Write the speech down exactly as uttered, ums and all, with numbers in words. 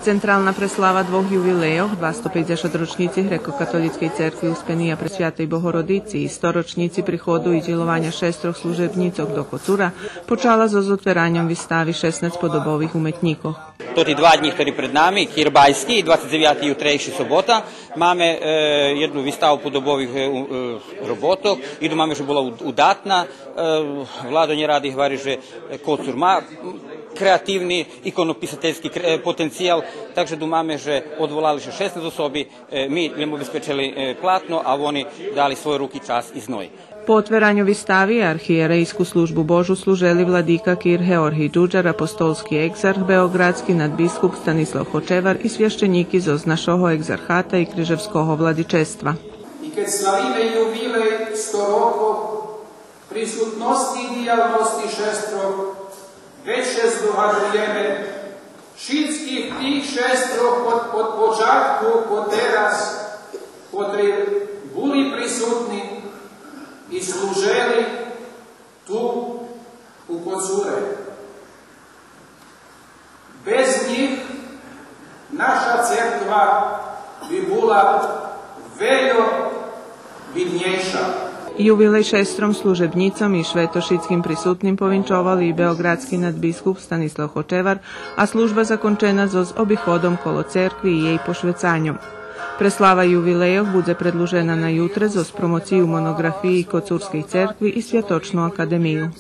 Централна преслава двох ювилейох, двасто пейдзешат рочнїци Грекокатолїцкей церкви Успения Пресвятей Богородици и сто рочнїци приходу и дїлованя шестрох служебнїцох до Коцура, почала зоз отвераньом вистави шеснац подобових уметнїкох. Тоти два днї хтори пред нами, кирбайски, двацец дзевяти, ютрейши, собота, маме, е, єдну виставу подобових, е, у-, е, роботох. И думаме же була у-, удатна. Е, Владо Нєради гвари же, е, Коцур ма, м, креативни иконописательски кре-, е, потенциял, так же думаме же одволали ше шеснац особи, е, ми лєм обезпечели, е, платно, а вони дали свойо руки, час и зной. По отвераню вистави архиєрейску Службу Божу служели владика кир Георгий Джуджар, апостолски екзарх, беоґрадски надбискуп Станислав Хочевар и священїки зоз нашого екзархата и Крижевского владичества. И кед славиме ювилей сто рокох присутносци и дїялносци шестрох, вец ше здогадуєме шицких тих шестрох од, од початку по тераз, котри були присутни и служели ту у Коцуре. Без нїх наша церква би була вельо биднєйша. Ювилей шестром служебнїцом и швето шицким присутним повинчовал и беоґрадски надбискуп Станислав Хочевар, а служба закончена зоз обиходом коло церкви и єй пошвецаньом. Преслава ювилейох будзе предлужена на ютре зоз промоцию моноґрафиї Коцурскей церкви и Святочну академию.